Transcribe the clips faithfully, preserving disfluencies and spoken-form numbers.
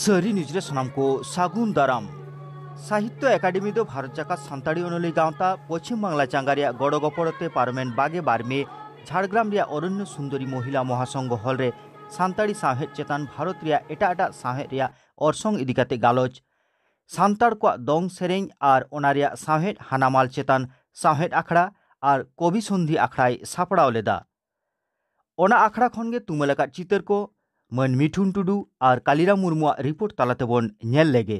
ᱥᱟᱹᱨᱤ ᱱᱤᱭᱩᱡᱽ ᱨᱮ ᱥᱟᱱᱟᱢ ᱠᱚ ᱥᱟᱹᱜᱩᱱ ᱫᱟᱨᱟᱢ᱾ ᱥᱟᱦᱤᱛᱭᱚ ᱮᱠᱟᱰᱮᱢᱤ ᱫᱚ ᱵᱷᱟᱨᱚᱛ ᱡᱟᱠᱟᱛ ᱥᱟᱱᱛᱟᱲᱤ ᱚᱱᱚᱞᱤᱭᱟᱹ ᱜᱟᱶᱛᱟ ᱯᱚᱪᱷᱤᱢ ᱵᱟᱝᱞᱟ ᱪᱟᱸᱜᱟ ᱨᱮᱭᱟᱜ ᱜᱚᱲᱚ ᱜᱚᱯᱚᱲᱚ ᱛᱮ ᱯᱟᱨᱚᱢᱮᱱ ᱵᱟᱜᱮ ᱵᱟᱨ ᱢᱮ ᱡᱷᱟᱲᱜᱨᱟᱢ ᱨᱮᱭᱟᱜ ᱚᱨᱚᱱᱱᱚ ᱥᱩᱱᱫᱚᱨᱤ ᱢᱚᱦᱤᱞᱟ ᱢᱚᱦᱟᱥᱚᱝᱜᱷᱚ ᱦᱚᱞ ᱨᱮ ᱥᱟᱱᱛᱟᱲᱤ ᱥᱟᱶᱦᱮᱫ ᱪᱮᱛᱟᱱ ᱵᱷᱟᱨᱚᱛ ᱨᱮᱭᱟᱜ ᱮᱴᱟᱜ ᱮᱴᱟᱜ ᱥᱟᱶᱦᱮᱫ ᱨᱮᱭᱟᱜ ᱚᱨᱥᱚᱝ ᱤᱫᱤ ᱠᱟᱛᱮ ᱜᱟᱞᱚᱪ, ᱥᱟᱱᱛᱟᱲ ᱠᱚᱣᱟᱜ ᱫᱚᱝ ᱥᱮᱨᱮᱧ ᱟᱨ ᱚᱱᱟ ᱨᱮᱭᱟᱜ ᱥᱟᱶᱦᱮᱫ ᱦᱟᱱᱟᱢᱟᱞ ᱪᱮᱛᱟᱱ ᱥᱟᱶᱦᱮᱫ ᱟᱠᱷᱲᱟ ᱟᱨ ᱠᱚᱵᱤ ᱥᱚᱱᱫᱷᱤ ᱟᱠᱷᱲᱟᱭ ᱥᱟᱯᱲᱟᱣ ᱞᱮᱫᱟ᱾ ᱚᱱᱟ ᱟᱠᱷᱲᱟ ᱠᱷᱚᱱ ᱜᱮ ᱛᱩᱢᱟᱹᱞ ᱟᱠᱟᱫ ᱪᱤᱛᱟᱹᱨ ᱠᱚ ᱢᱟᱹᱱ ᱢᱤᱴᱷᱩᱱ ᱴᱩᱰᱩ ᱟᱨ ᱠᱟᱞᱤᱨᱟᱢ ᱢᱩᱨᱢᱩᱣᱟᱜ ᱨᱤᱯᱳᱨᱴ ᱛᱟᱞᱟ ᱛᱮᱵᱚᱱ ᱧᱮᱞ ᱞᱮᱜᱮ᱾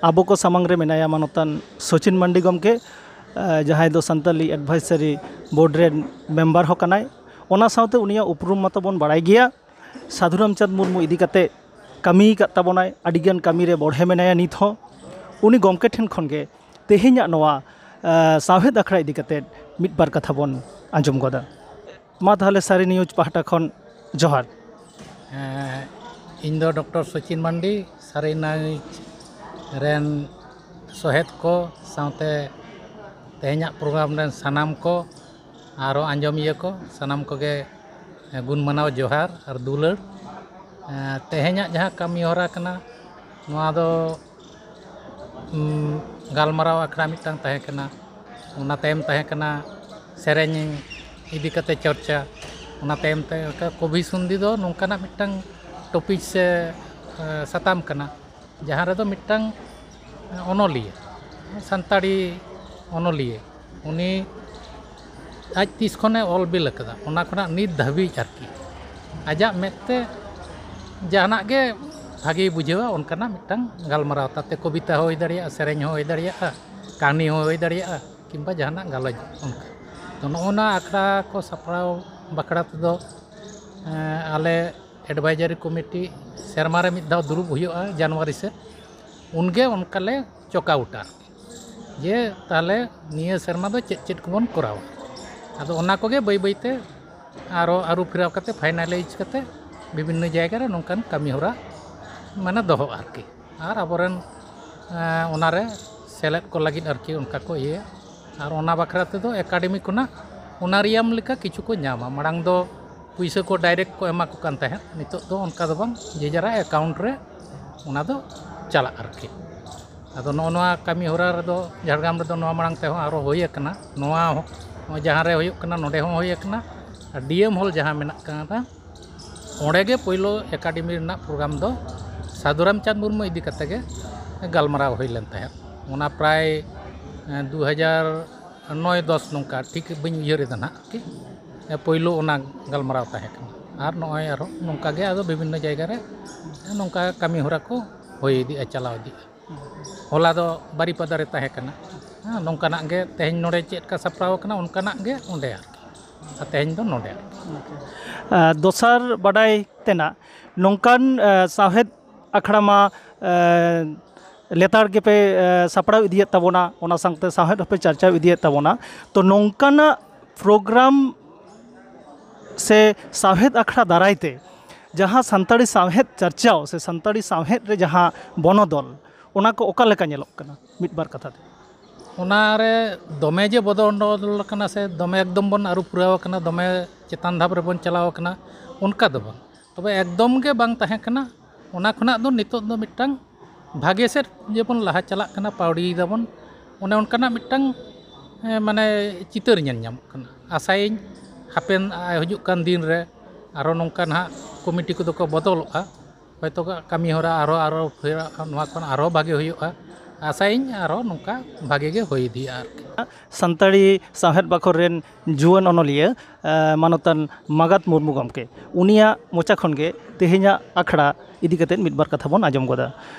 ᱟᱵᱚ ᱠᱚ ᱥᱟᱢᱟᱝ ᱨᱮ ᱢᱮᱱᱟᱭᱟ ᱢᱟᱱᱚᱛᱟᱱ ᱥᱚᱪᱤᱱ ᱢᱟᱱᱰᱤ ᱜᱚᱢᱠᱮ, ᱟᱸ, ᱡᱟᱦᱟᱸᱭ ᱫᱚ ᱥᱟᱱᱛᱟᱞᱤ ᱮᱰᱵᱷᱟᱭᱥᱟᱨᱤ ᱵᱳᱨᱰ ᱨᱮᱱ ᱢᱮᱢᱵᱟᱨ ᱦᱚᱸ ᱠᱟᱱᱟᱭ᱾ ᱚᱱᱟ ᱥᱟᱶᱛᱮ ᱩᱱᱤᱭᱟᱜ ᱩᱯᱨᱩᱢ ᱢᱟᱛᱚ ᱵᱚᱱ ᱵᱟᱲᱟᱭ ᱜᱮᱭᱟ, ᱥᱟᱫᱷᱩ ᱨᱟᱢᱪᱟᱸᱫᱽ ᱢᱩᱨᱢᱩ ᱤᱫᱤ ᱠᱟᱛᱮ ᱠᱟᱹᱢᱤ ᱟᱠᱟᱫ ᱛᱟᱵᱚᱱᱟᱭ, ᱟᱹᱰᱤᱜᱟᱱ ᱠᱟᱹᱢᱤ ᱨᱮ ᱵᱚᱲᱦᱮ ᱢᱮᱱᱟᱭᱟ ᱱᱤᱛ ᱦᱚᱸ᱾ ᱩᱱᱤ ᱜᱚᱢᱠᱮ ᱴᱷᱮᱱ ᱠᱷᱚᱱ ᱜᱮ ᱛᱮᱦᱮᱧᱟᱜ ᱱᱚᱣᱟ, ᱟᱸ, ᱥᱟᱶᱦᱮᱫ ᱟᱠᱷᱲᱟ ᱤᱫᱤ ᱠᱟᱛᱮ ᱢᱤᱫ ᱵᱟᱨ ᱠᱟᱛᱷᱟ ᱵᱚᱱ ᱟᱸᱡᱚᱢ ᱜᱚᱫᱟ᱾ ᱢᱟ ᱛᱟᱦᱚᱞᱮ ᱥᱟᱹᱨᱤ ᱱᱤᱭᱩᱡᱽ ᱯᱟᱦᱴᱟ ᱠᱷᱚᱱ ᱡᱚᱦᱟᱨ᱾ ᱦᱮᱸ, ᱤᱧ ᱫᱚ ᱰᱚᱠᱴᱚᱨ ᱥᱚᱪᱤᱱ ᱢᱟᱱᱰᱤ, ᱥᱟᱹᱨᱤ ᱱᱤᱭᱩᱡᱽ ᱨᱮᱱ ᱥᱚᱦᱮᱫ ᱠᱚ ᱥᱟᱶᱛᱮ ᱛᱮᱦᱮᱧᱟᱜ ᱯᱨᱳᱜᱨᱟᱢ ᱨᱮᱱ ᱥᱟᱱᱟᱢ ᱠᱚ, ᱟᱨᱚ ᱟᱸᱡᱚᱢᱤᱭᱟᱹ ᱠᱚ, ᱥᱟᱱᱟᱢ ᱠᱚᱜᱮ ᱜᱩᱱ ᱢᱟᱱᱟᱣ ᱡᱚᱦᱟᱨ ᱟᱨ ᱫᱩᱞᱟᱹᱲ᱾ ᱮᱸ, ᱛᱮᱦᱮᱧᱟᱜ ᱡᱟᱦᱟᱸ ᱠᱟᱹᱢᱤ ᱦᱚᱨᱟ ᱠᱟᱱᱟ, ᱱᱚᱣᱟ ᱫᱚ, ᱩᱢ, ᱜᱟᱞᱢᱟᱨᱟᱣ ᱟᱠᱷᱲᱟ ᱢᱤᱫᱴᱟᱝ ᱛᱟᱦᱮᱸ ᱠᱟᱱᱟ, ᱚᱱᱟ ᱛᱟᱭᱚᱢ ᱛᱟᱦᱮᱸ ᱠᱟᱱᱟ ᱥᱮᱨᱮᱧ ᱤᱫᱤ ᱠᱟᱛᱮ ᱪᱚᱨᱪᱟ, ᱚᱱᱟ ᱛᱟᱭᱚᱢ ᱛᱮ ᱠᱚᱵᱤ ᱥᱩᱱᱫᱷᱤ ᱫᱚ ᱱᱚᱝᱠᱟᱱᱟᱜ ᱢᱤᱫᱴᱟᱝ ᱴᱚᱯᱤᱠ ᱥᱮ, ᱮᱸ, ᱥᱟᱛᱟᱢ ᱠᱟᱱᱟ, ᱡᱟᱦᱟᱸ ᱨᱮᱫᱚ ᱢᱤᱫᱴᱟᱝ ᱚᱱᱚᱞᱤᱭᱟᱹ, ᱥᱟᱱᱛᱟᱲᱤ ᱚᱱᱚᱞᱤᱭᱟᱹ, ᱩᱱᱤ ᱟᱡ ᱛᱤᱥ ᱠᱷᱚᱱᱮ ᱚᱞ ᱵᱤᱞ ᱟᱠᱟᱫᱟ, ᱚᱱᱟ ᱠᱷᱚᱱᱟᱜ ᱱᱤᱛ ᱫᱷᱟᱹᱵᱤᱡ ᱟᱨᱠᱤ ᱟᱡᱟᱜ ᱢᱮᱫ ᱛᱮ ᱡᱟᱦᱟᱱᱟᱜ ᱜᱮ ᱵᱷᱟᱜᱮᱭ ᱵᱩᱡᱷᱟᱹᱣᱟ, ᱚᱱᱠᱟᱱᱟᱜ ᱢᱤᱫᱴᱟᱝ ᱜᱟᱞᱢᱟᱨᱟᱣ, ᱛᱟᱛᱮ ᱠᱚᱵᱤᱛᱟ ᱦᱚᱸ ᱦᱩᱭ ᱫᱟᱲᱮᱭᱟᱜᱼᱟ, ᱥᱮᱨᱮᱧ ᱦᱚᱸ ᱦᱩᱭ ᱫᱟᱲᱮᱭᱟᱜᱼᱟ, ᱠᱟᱹᱦᱱᱤ ᱦᱚᱸ ᱦᱩᱭ ᱫᱟᱲᱮᱭᱟᱜᱼᱟ, ᱠᱤᱝᱵᱟ ᱡᱟᱦᱟᱱᱟᱜ ᱜᱟᱞᱚᱪ ᱚᱱᱠᱟ᱾ ᱛᱚ, ᱱᱚᱜᱼᱚ ᱱᱟ ᱟᱠᱷᱲᱟ ᱠᱚ ᱥᱟᱯᱲᱟᱣ ᱵᱟᱠᱷᱨᱟ ᱛᱮᱫᱚ, ᱮᱸ, ᱟᱞᱮ ᱮᱰᱵᱷᱟᱭᱡᱟᱨᱤ ᱠᱚᱢᱤᱴᱤ ᱥᱮᱨᱢᱟ ᱨᱮ ᱢᱤᱫ ᱫᱷᱟᱣ ᱫᱩᱲᱩᱵ ᱦᱩᱭᱩᱜᱼᱟ ᱡᱟᱱᱩᱣᱟᱨᱤ ᱥᱮᱫ, ᱩᱱᱜᱮ ᱚᱱᱠᱟ ᱞᱮ ᱪᱚᱠᱟᱣᱩᱴᱟ ᱡᱮ ᱛᱟᱦᱚᱞᱮ ᱱᱤᱭᱟᱹ ᱥᱮᱨᱢᱟ ᱫᱚ ᱪᱮᱫ ᱪᱮᱫ ᱠᱚᱵᱚᱱ ᱠᱚᱨᱟᱣᱟ᱾ ᱟᱫᱚ ᱚᱱᱟ ᱠᱚᱜᱮ ᱵᱟᱹᱭ ᱵᱟᱹᱭᱛᱮ ᱟᱨᱚ ᱟᱹᱨᱩ ᱯᱷᱮᱨᱟᱣ ᱠᱟᱛᱮ, ᱯᱷᱟᱭᱱᱟᱞᱟᱭᱤᱡᱽ ᱠᱟᱛᱮ, ᱵᱤᱵᱷᱤᱱᱱᱚ ᱡᱟᱭᱜᱟ ᱨᱮ ᱱᱚᱝᱠᱟᱱ ᱠᱟᱹᱢᱤ ᱦᱚᱨᱟ ᱢᱟᱱᱮ ᱫᱚᱦᱚᱜᱼᱟ ᱟᱨᱠᱤ᱾ ᱟᱨ ᱟᱵᱚᱨᱮᱱ, ᱮᱸ, ᱚᱱᱟᱨᱮ ᱥᱮᱞᱮᱫ ᱠᱚ ᱞᱟᱹᱜᱤᱫ ᱟᱨᱠᱤ ᱚᱱᱠᱟ ᱠᱚ ᱤᱭᱟᱹᱭᱟ᱾ ᱟᱨ ᱚᱱᱟ ᱵᱟᱠᱷᱨᱟ ᱛᱮᱫᱚ ᱮᱠᱟᱰᱮᱢᱤ ᱠᱷᱚᱱᱟᱜ ᱚᱱᱟᱨᱤᱭᱟᱢ ᱞᱮᱠᱟ ᱠᱤᱪᱷᱩ ᱠᱚ ᱧᱟᱢᱟ᱾ ᱢᱟᱲᱟᱝ ᱫᱚ ᱯᱩᱭᱥᱟᱹ ᱠᱚ ᱰᱟᱭᱨᱮᱠᱴ ᱠᱚ ᱮᱢᱟ ᱠᱚ ᱠᱟᱱ ᱛᱟᱦᱮᱸᱫ, ᱱᱤᱛᱚᱜ ᱫᱚ ᱚᱱᱠᱟ ᱫᱚ ᱵᱟᱝ, ᱡᱮ ᱡᱟᱨᱟᱜ ᱮᱠᱟᱣᱩᱱᱴ ᱨᱮ ᱚᱱᱟ ᱫᱚ ᱪᱟᱞᱟᱜ ᱟᱨᱠᱤ᱾ ᱟᱫᱚ ᱱᱚᱜᱼᱚ ᱱᱚᱣᱟ ᱠᱟᱹᱢᱤ ᱦᱚᱨᱟ ᱨᱮᱫᱚ ᱡᱷᱟᱲᱜᱨᱟᱢ ᱨᱮᱫᱚ ᱱᱚᱣᱟ ᱢᱟᱲᱟᱝ ᱛᱮᱦᱚᱸ ᱟᱨᱚ ᱦᱩᱭ ᱟᱠᱟᱱᱟ, ᱱᱚᱣᱟ ᱦᱚᱸ ᱡᱟᱦᱟᱸ ᱨᱮ ᱦᱩᱭᱩᱜ ᱠᱟᱱᱟ ᱱᱚᱰᱮ ᱦᱚᱸ ᱦᱩᱭ ᱟᱠᱟᱱᱟ, ᱟᱨ ᱰᱤ ᱮᱢ ᱦᱚᱞ ᱡᱟᱦᱟᱸ ᱢᱮᱱᱟᱜ ᱠᱟᱱᱟ, ᱚᱸᱰᱮ ᱜᱮ ᱯᱳᱭᱞᱳ ᱮᱠᱟᱰᱮᱢᱤ ᱨᱮᱱᱟᱜ ᱯᱨᱳᱜᱨᱟᱢ ᱫᱚ ᱥᱟᱹᱫᱷᱩ ᱨᱟᱢᱪᱟᱸᱫᱽ ᱢᱩᱨᱢᱩ ᱤᱫᱤ ᱠᱟᱛᱮ ᱜᱮ ᱜᱟᱞᱢᱟᱨᱟᱣ ᱦᱩᱭ ᱞᱮᱱ ᱛᱟᱦᱮᱸᱫ᱾ ᱚᱱᱟ ᱯᱨᱟᱭ, ᱮᱸ, ᱫᱩ ᱦᱟᱡᱟᱨ ᱱᱚᱭ ᱫᱚᱥ ᱱᱚᱝᱠᱟ, ᱴᱷᱤᱠ ᱵᱟᱹᱧ ᱩᱭᱦᱟᱹᱨ ᱮᱫᱟ ᱱᱟᱦᱟᱜ ᱟᱨᱠᱤ᱾ ᱮᱸ, ᱯᱳᱭᱞᱳ ᱚᱱᱟ ᱜᱟᱞᱢᱟᱨᱟᱣ ᱛᱟᱦᱮᱸ ᱠᱟᱱᱟ᱾ ᱟᱨ ᱱᱚᱜᱼᱚᱭ ᱟᱨᱦᱚᱸ ᱱᱚᱝᱠᱟ ᱜᱮ ᱟᱫᱚ ᱵᱤᱵᱷᱤᱱᱱᱚ ᱡᱟᱭᱜᱟ ᱨᱮ ᱱᱚᱝᱠᱟ ᱠᱟᱹᱢᱤ ᱦᱚᱨᱟ ᱠᱚ ᱦᱩᱭ ᱤᱫᱤᱜᱼᱟ, ᱪᱟᱞᱟᱣ ᱤᱫᱤᱜᱼᱟ᱾ ᱦᱚᱞᱟ ᱫᱚ ᱵᱟᱨᱤᱯᱟᱫᱟ ᱨᱮ ᱛᱟᱦᱮᱸ ᱠᱟᱱᱟ᱾ ᱦᱮᱸ, ᱱᱚᱝᱠᱟᱱᱟᱜ ᱜᱮ ᱛᱮᱦᱮᱧ ᱱᱚᱰᱮ ᱪᱮᱫ ᱞᱮᱠᱟ ᱥᱟᱯᱲᱟᱣ ᱟᱠᱟᱱᱟ, ᱚᱱᱠᱟᱱᱟᱜ ᱜᱮ ᱚᱸᱰᱮ ᱟᱨᱠᱤ᱾ ᱟᱨ ᱛᱮᱦᱮᱧ ᱫᱚ ᱱᱚᱰᱮ ᱟᱨᱠᱤ᱾ ᱟᱨ ᱫᱚᱥᱟᱨ ᱵᱟᱰᱟᱭ ᱛᱮᱱᱟᱜ, ᱱᱚᱝᱠᱟᱱ ᱮ, ᱥᱟᱶᱦᱮᱫ ᱟᱠᱷᱲᱟ ᱢᱟ ᱮ, ᱞᱮᱛᱟᱲ ᱜᱮᱯᱮ ᱮ, ᱥᱟᱯᱲᱟᱣ ᱤᱫᱤᱭᱮᱫ ᱛᱟᱵᱚᱱᱟ, ᱚᱱᱟ ᱥᱟᱶᱛᱮ ᱥᱟᱶᱦᱮᱫ ᱦᱚᱸᱯᱮ ᱪᱟᱨᱪᱟᱣ ᱤᱫᱤᱭᱮᱫ ᱛᱟᱵᱚᱱᱟ᱾ ᱛᱚ, ᱱᱚᱝᱠᱟᱱᱟᱜ ᱯᱨᱳᱜᱨᱟᱢ ᱥᱮ ᱥᱟᱶᱦᱮᱫ ᱟᱠᱷᱲᱟ ᱫᱟᱨᱟᱭ ᱛᱮ ᱡᱟᱦᱟᱸ ᱥᱟᱱᱛᱟᱲᱤ ᱥᱟᱶᱦᱮᱫ ᱪᱟᱨᱪᱟᱣ ᱥᱮ ᱥᱟᱱᱛᱟᱲᱤ ᱥᱟᱶᱦᱮᱫ ᱨᱮ ᱡᱟᱦᱟᱸ ᱵᱚᱱᱚᱫᱚᱞ, ᱚᱱᱟ ᱠᱚ ᱚᱠᱟ ᱞᱮᱠᱟ ᱧᱮᱞᱚᱜ ᱠᱟᱱᱟ ᱢᱤᱫ ᱵᱟᱨ ᱠᱟᱛᱷᱟ ᱛᱮ? ᱚᱱᱟ ᱨᱮ ᱫᱚᱢᱮ ᱡᱮ ᱵᱚᱫᱚᱞ ᱟᱠᱟᱱᱟ ᱥᱮ ᱫᱚᱢᱮ ᱮᱠᱫᱚᱢ ᱵᱚᱱ ᱟᱹᱨᱩ ᱯᱷᱮᱨᱟᱣ ᱟᱠᱟᱱᱟ, ᱫᱚᱢᱮ ᱪᱮᱛᱟᱱ ᱫᱷᱟᱯ ᱨᱮᱵᱚᱱ ᱪᱟᱞᱟᱣ ᱟᱠᱟᱱᱟ, ᱚᱱᱠᱟ ᱫᱚ ᱵᱟᱝ᱾ ᱛᱚᱵᱮ ᱮᱠᱫᱚᱢ ᱜᱮ ᱵᱟᱝ ᱛᱟᱦᱮᱸ ᱠᱟᱱᱟ᱾ ᱚᱱᱟ ᱠᱷᱚᱱᱟᱜ ᱫᱚ ᱱᱤᱛᱚᱜ ᱫᱚ ᱢᱤᱫᱴᱟᱝ ᱵᱷᱟᱜᱮ ᱥᱮᱫ ᱡᱮᱵᱚᱱ ᱞᱟᱦᱟ ᱪᱟᱞᱟᱜ ᱠᱟᱱᱟ, ᱯᱟᱣᱲᱤᱭ ᱫᱟᱵᱚᱱ, ᱚᱱᱮ ᱚᱱᱠᱟᱱᱟᱜ ᱢᱤᱫᱴᱟᱝ, ᱮ, ᱢᱟᱱᱮ ᱪᱤᱛᱟᱹᱨ ᱧᱮᱞ ᱧᱟᱢᱚᱜ ᱠᱟᱱᱟ᱾ ᱟᱥᱟᱭᱟᱹᱧ ᱦᱟᱯᱮᱱ, ᱟ, ᱦᱤᱡᱩᱜ ᱠᱟᱱ ᱫᱤᱱ ᱨᱮ ᱟᱨᱚ ᱱᱚᱝᱠᱟ ᱱᱟᱦᱟᱜ ᱠᱚᱢᱤᱴᱤ ᱠᱚᱫᱚ ᱠᱚ ᱵᱚᱫᱚᱞᱚᱜᱼᱟ᱾ ᱦᱚᱭᱛᱳ ᱠᱟᱹᱢᱤ ᱦᱚᱨᱟ ᱟᱨᱚ, ᱟᱨᱚ ᱯᱷᱮᱨᱟᱜᱼᱟ, ᱱᱚᱣᱟ ᱠᱷᱚᱱ ᱟᱨᱚ ᱵᱷᱟᱜᱮ ᱦᱩᱭᱩᱜᱼᱟ᱾ ᱟᱥᱟᱭᱟᱹᱧ ᱟᱨᱚ ᱱᱚᱝᱠᱟ ᱵᱷᱟᱜᱮ ᱜᱮ ᱦᱩᱭ ᱤᱫᱤᱜᱼᱟ ᱟᱨᱠᱤ᱾ ᱥᱟᱱᱛᱟᱲᱤ ᱥᱟᱶᱦᱮᱫ ᱵᱟᱠᱷᱳᱞ ᱨᱮᱱ ᱡᱩᱣᱟᱹᱱ ᱚᱱᱚᱞᱤᱭᱟᱹ ᱮ, ᱢᱟᱱᱚᱛᱟᱱ ᱢᱟᱜᱟᱛ ᱢᱩᱨᱢᱩ ᱜᱚᱢᱠᱮ, ᱩᱱᱤᱭᱟᱜ ᱢᱚᱪᱟ ᱠᱷᱚᱱ ᱜᱮ ᱛᱮᱦᱮᱧᱟᱜ ᱟᱠᱷᱲᱟ ᱤᱫᱤ ᱠᱟᱛᱮᱫ ᱢᱤᱫ ᱵᱟᱨ ᱠᱟᱛᱷᱟ ᱵᱚᱱ ᱟᱸᱡᱚᱢ ᱜᱚᱫᱟ᱾